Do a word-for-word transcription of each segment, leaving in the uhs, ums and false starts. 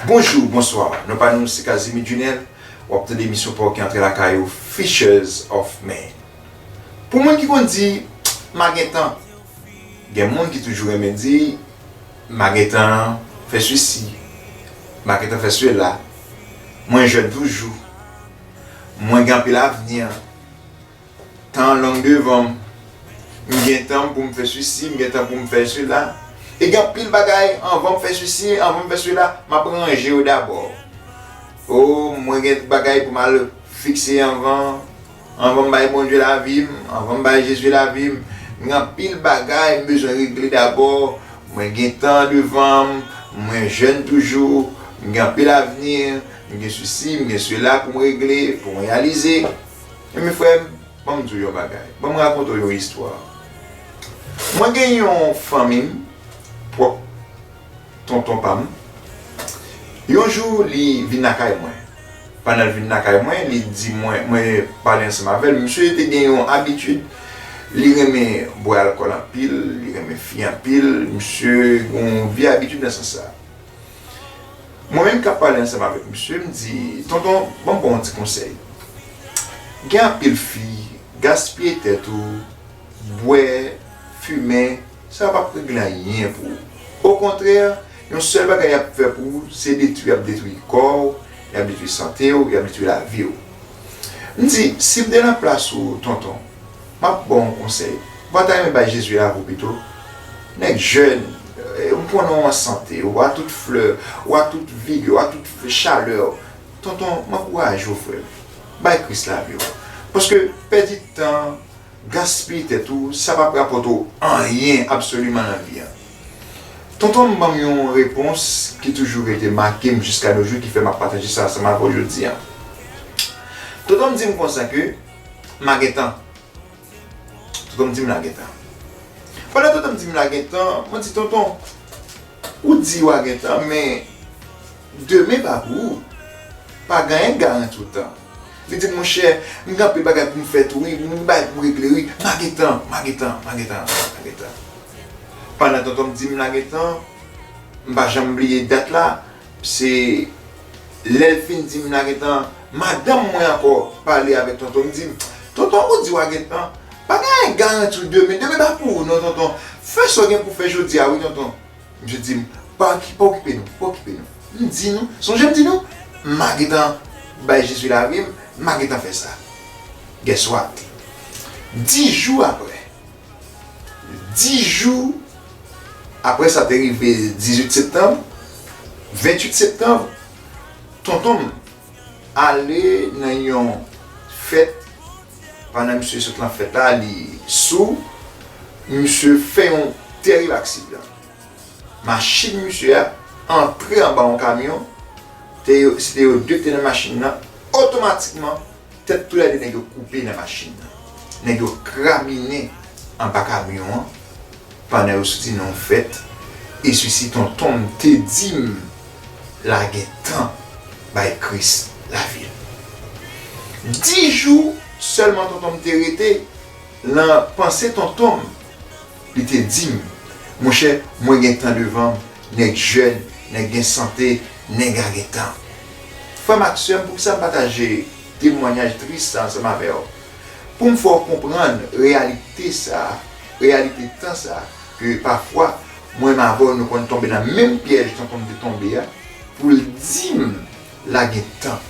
Bonjou, bonswa. Non pa nou se Casimir Junel. W ap tande emisyon pa w ki antre lakay ou, Fishers of Men. Pou moun ki konn di, "M a gen tan." Gen moun ki toujou renmen di, "M a gen tan fè sesi, m a gen tan fè sela. Mwen jèn toujou. Mwen gen anpil avni." Tan long devan m. M gen tan pou m fè sesi, m gen tan pou m fè sela. E gen anpil bagay, anvan m fè sesi, anvan m fè sela, m ap ranje yo dabò. O, mwen gen bagay pou m al fikse anvan, anvan m bay Bondye lavi m, anvan m bay Jezi lavi m. M gen anpil bagay m bezwen regle dabò. Mwen gen tan devan m, mwen jèn toujou, m gen anpil avni, m gen sesi, m gen sela pou m regle, pou m reyalize. Ebyen, frè m, ban m di w yon bagay. Ban m rakonte w yon istwa. Mwen gen yon fanmi m, pwòp tonton pa m. Yon jou, li vin lakay mwen. Pandan l vin lakay mwen, li di mwen, mwen pale ansanm avè l. Misye te gen yon abitid, li renmen bwè alkòl anpil, li renmen fi anpil. Misye gen yon vye abitid nan sans sa. Mwen menm k ap pale ansanm avèk misye, m di, "Tonton, ban m ba w yon ti konsèy. Gen anpil fi, gaspiye tèt ou, bwè, fimen, sa p ap regle anyen pou ou. Okontrè, yon sèl bagay y ap fè pou ou, se detwi, y ap detwi kò w, y ap detwi sante w, y ap detwi lavi w." M di, "Si m te nan plas ou, tonton, m ap ba w yon konsèy. Ou pa ta renmen bay Jezi lavi w pito? Nèg jèn, eh, m konnen w an sante, w a tout flè, w a tout vigè, w a tout chalè. Tonton, m ankouraje w, frè m. Bay Kris lavi w. Paske pèdi tan, gaspiye tèt ou, sa p ap rapòte w anyen absoliman nan vi a." Tonton m ban m yon repons ki toujou rete make m jiska no jou, ki fè m ap pataje sa ansanm avè w jodi a. Tonton m di m konsa ke m a gen tan. Tonton m di m l a gen tan. Pandan tonton m di m l a gen tan, mwen di, "Tonton, ou di w a gen tan, men demen pa pou ou. Pa gen anyen k garanti w tan." Li di m, "Monchè, m gen anpil bagay pou m fè tou, wi, m gen bagay pou m regle, wi. M a gen tan, m a gen tan, m a gen tan, m a gen tan." Pandan tonton m di m l a gen tan, m pa janm bliye dat la, se lè l fin di m l a gen tan, madanm mwen ankò pale avèk tonton m, di m, "Tonton, ou di w a gen tan, pa gen anyen k garanti w demen, demen pa pou ou non, tonton. Fè sa w gen pou w fè jodi a, wi, tonton." Misye di m, "Pa oki-, pa okipe nou, pa okipe nou." M di nou, sonje m di nou, m a gentan bay Jezi lavi m, m a gentan fè sa. Guess what? Dis jou apre, dis jou apre sa te rive dizuit septanm, ventuit septanm, tonton m ale nan yon fèt, pandan misye sot nan fèt la, li sou, misye fè yon tèrib aksidan. Machin misye a antre anba yon kamyon, te yo, se te yo de ki te nan machin nan, otomatikman, tèt toulède nèg yo koupe nan machin nan. Nèg yo krabinen anba kamyon an, pandan yo soti nan yon fèt, e sesi tonton m te di m l a gentan bay Kris lavi l. Dis jou sèlman tonton m te rete nan panse tonton m. Li te di m, "Monchè, mwen gen tan devan m, nèg jèn, nèg gen sante, nèg a gen tan." Frè m ak sè m, poukisa m pataje temwayaj tris sa ansanm avè w? Pou m fè w konprann reyalite sa, reyalite tan sa, ke pafwa, mwen menm avè w, nou konn tonbe nan menm pyèj tonton m te tonbe a, pou l di m l a gen tan.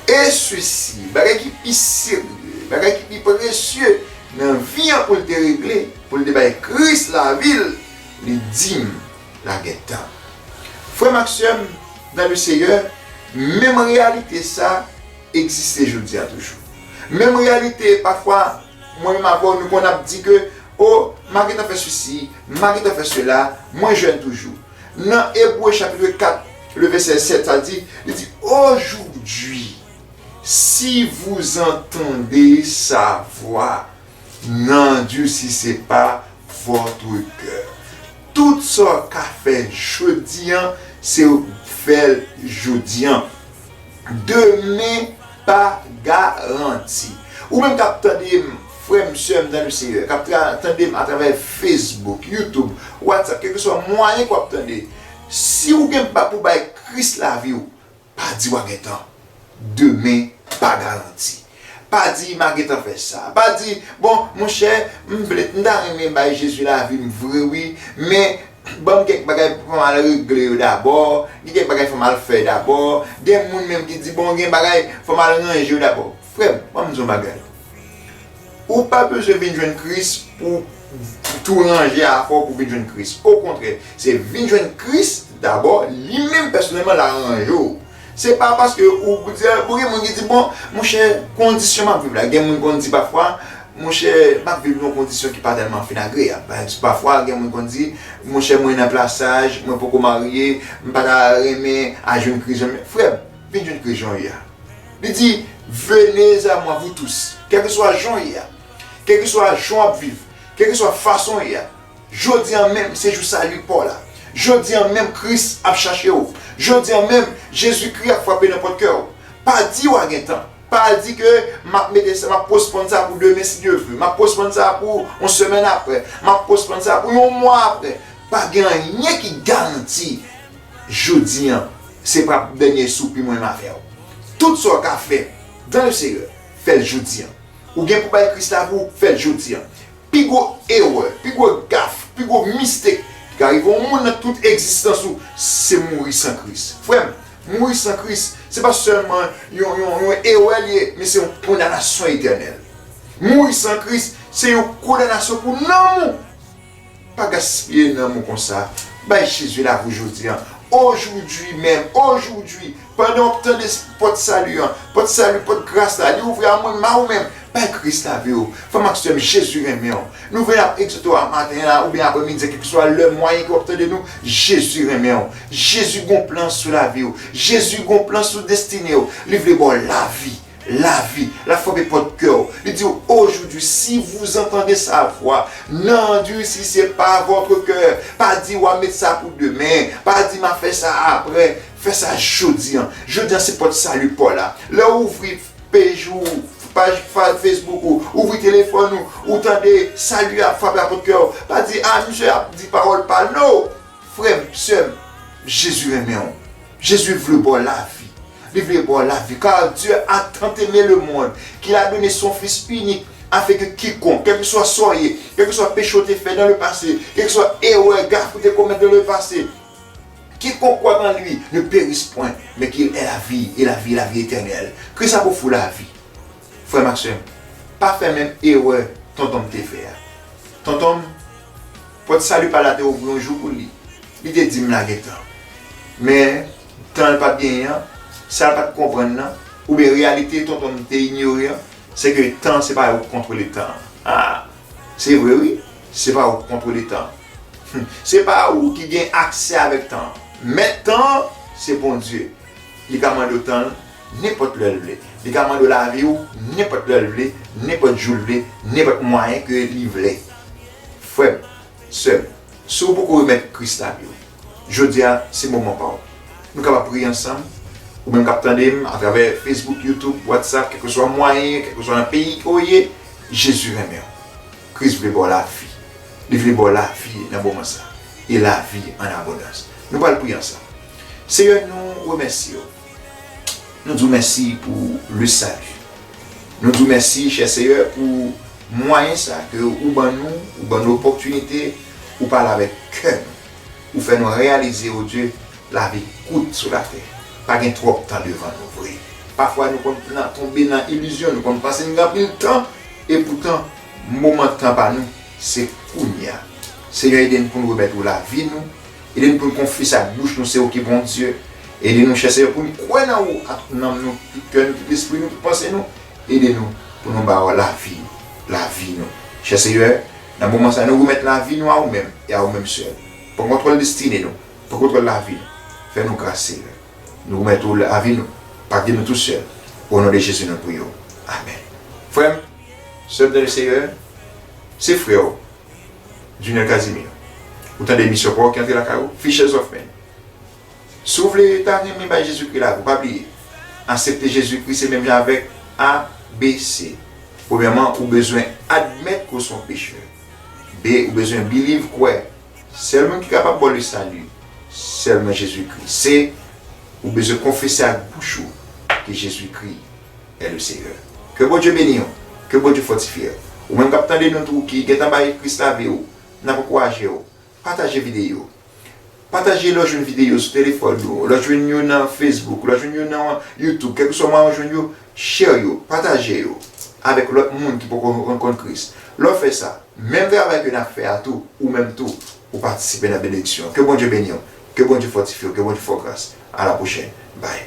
E sesi, bagay ki pi serye, bagay ki pi presye nan vi an pou l te regle, pou l te bay Kris lavi l, li di m l a gen tan. Frè m ak sè m dans le Seigneur, menm reyalite sa egziste jodi a toujou. Menm reyalite, pafwa, mwen menm avè w, nou konn ap di ke, "O, m a gentan fè sesi, m a gentan fè sela, mwen jèn toujou." Nan Ebre chapit kat, le vèsè sèt, sa di, li di, "Aujourd'hui, si vous entendez sa voix, n'endurcissez pas votre cœur." Tout sa w ka fè jodi an, se w fè l jodi an. Demen pa garanti. Ou menm k ap tande m, frè m, sè m dans le Seigneur, k ap tra-, tande m atravè Facebook, YouTube, WhatsApp, kèlkeswa mwayen k w ap tande, si w gen pa pou bay Kris lavi w, pa di w a gen tan. Demen pa garanti. Pa di m a gentan fè sa. Pa di, bon, monchè, m vle, m ta renmen bay Jezi lavi m vre wi, men ban m kèk bagay fò m al regle yo dabò, gen kèk bagay fò m al fè dabò. Gen moun menm ki di, bon, gen bagay fò m al ranje yo dabò. Frè m, ban m di w yon bagay. Ou pa bezwen vin jwenn Kris pou tou ranje afè w pou vin jwenn Kris. Okontrè, se vin jwenn Kris dabò, li menm pèsonèlman l a ranje w. Se pa paske ou di, bon, gen moun ki di, bon, monchè, kondisyon m ap viv la. Gen moun konn di pafwa, monchè, m ap viv nan yon kondisyon ki pa tèlman fin agreyab. Pa egzanp, pafwa, gen moun konn di, monchè, mwen nan plasaj, mwen poko marye, m pa ta renmen al jwenn Kris jan m ye. Frè m, vin jwenn Kris jan w ye a. Li di, venez à moi, vous tous. Kèlkeswa jan w ye a, kèlkeswa jan w ap viv, kèlkeswa fason w ye a, jodi a menm se jou sali pa w la. Jodi a menm Kris ap chache w. Jodi a menm Jezikri ap frape nan pòt kè w. Pa di w a gen tan. Pa di ke m ap mete sa, m ap posponn sa pou demen si Dye vle. M ap posponn sa pou yon semèn apre. M ap posponn sa pou yon mwa apre. Pa gen anyen ki garanti jodi a se pa dènye soupi mwen m a fè w. Tout sa w ka fè dans le Seigneur, fè l jodi a. Ou gen pou bay Kris lavi w, fè l jodi a. Pi gwo erè, pi gwo gaf, pi gwo mistake ki ka rive yon moun nan tout egzistans ou, se mouri san Kris. Frè m, mouri san Kris, se pa sèlman yon, yon, yon erè l ye, men se yon kondanasyon etènèl. Mouri san Kris, se yon kondanasyon pou nanm ou. Pa gaspiye nanm ou konsa. Bay Jezi lavi w jodi a. Aujourd'hui même, aujourd'hui, pandan w ap tande pòt sali an, pòt sali, pòt gras la, li ouvri a mwen, m a ou menm. Bay Kris lavi w. Frè m ak sè m, Jezi renmen w. Nou vin ap egzòte w a maten an, oubyen aprèmidi, kèlkeswa lè mwayen ke w ap tande nou, Jezi renmen w. Jezi gon plan sou lavi w. Jezi gon plan sou destine w. Li vle ba w lavi. Lavi. L ap frape pòt kè w. Li di w, aujourd'hui, si vous entendez sa voix, n'endurcissez pas votre cœur. Pa di w a met sa pou demen. Pa di m a fè sa apre. Fè sa jodi a. Jodi a se pòt sali pa w la. Lè w ouvri pej ou, paj fa-, Facebook ou, ouvri telefòn ou, ou tande sali a ap frape a pòt kè w. Pa di, a, misye ap di pawòl pa l. No! Frè m, sè m, Jezi renmen w. Jezi vle ba w lavi. Li vle ba w lavi. Car Dieu a tant aimé le monde qu'il a donné son Fils unique, afin que quiconque, kèlkeswa sa w ye, kèlkeswa peche w te fè dans le passé, kèlkeswa erè, gaf ou te komèt dans le passé, quiconque croit en lui ne périsse point, mais qu'il ait la vie, et la vie, la vie éternelle. Kris ap ofri w lavi. Frè m ak sè m, pa fè menm erè tonton m te fè a. Tonton m, pòt sali pa l la te ouvri yon jou pou li. Li te di m l a gen tan. Men, tan l pa t genyen an, sa l pa t konprann nan, oubyen reyalite tonton m te inyore an, se ke tan se pa ou k kontwole tan an. A! Se vre wi, se pa ou k kontwole tan an. Se pa ou ki gen aksè avèk tan an. Mèt tan an, se Bondye. Li ka mande w tan l nenpòt lè l vle. Li ka mande w lavi w nenpòt lè l vle, nenpòt jou l vle, nenpòt mwayen ke li vle. Frè m, sè m, si w poko remèt Kris lavi w, jodi a se moman pa w. Nou kapab priye ansanm. Ou menm k ap tande m atravè Facebook, YouTube, WhatsApp, kèlkeswa mwayen, kèlkeswa nan peyi ke w ye, Jezi renmen w. Kris vle ba w lavi. Li vle ba w lavi nan moman sa. E lavi an abondans. Nou pral priye ansanm. Seyè, nou remèsye w. Nou di w mèsi pou le salut. Nou di w mèsi, chè Seyè, pou mwayen sa ke ou ban nou, ou ban nou opòtinite, ou pale avèk kè nou. Ou fè nou reyalize, o Dye, lavi kout sou latè. Pa gen twòp tan devan nou vre. Pafwa nou konn nan, tonbe nan ilizyon, nou konn panse n gen anpil tan, epoutan, moman tan pa nou, se kounye a. Seyè, ede n pou n remèt ou lavi nou, ede n pou n konfese ak bouch nou se ou ki Bondye, ede nou, chè Seyè, pou n kwè nan ou ak tout nanm nou, tout kè nou, tout lespri nou, tout panse nou, ede nou pou nou ba w lavi, lavi nou. Chè Seyè, nan moman sa, nou remèt lavi nou a ou menm, e a ou menm sèl. Pran kontwòl destine nou, pran kontwòl lavi nou. Fè nou gras, Seyè. Nou remèt ou lavi nou. Pardonne nou tou sèl. O non de Jezi, nou priye w. Amèn. Frè m, sè m nan le Seyè, se frè w, Junior Casimir. Ou tande emisyon pa w ki antre lakay ou, Fishes of Men. Si w vle ta renmen bay Jezikri lavi w, pa bliye, aksepte Jezikri se menm jan avèk A B C. Premyèman, ou bezwen admèt ke w se yon pechè. B, ou bezwen believe, kwè. Sèl moun ki kapab ba w le salut, sèlman Jezikri. Se Ou bezwen konfese ak bouch ou ke Jezikri est le Seigneur. Ke Bondye beni w. Ke Bondye fòtifye w. Ou menm k ap tande nou tou ki gentan bay Kris lavi w, n ap ankouraje w. Pataje videyo. Pataje lè w jwenn videyo sou telefòn ou, lè w jwenn yo nan Facebook, lè w jwenn yo nan YouTube, kèlkeswa mwayen w jwenn yo, share yo, pataje yo avèk lòt moun ki poko rankontre Kris. Lè w fè sa, menm travay ke n ap fè a tou, ou menm tou, ou patisipe nan benediksyon. Ke Bondye beni w, ke Bondye fòtifye w, ke Bondye fè w gras. A la pwochèn. Bye.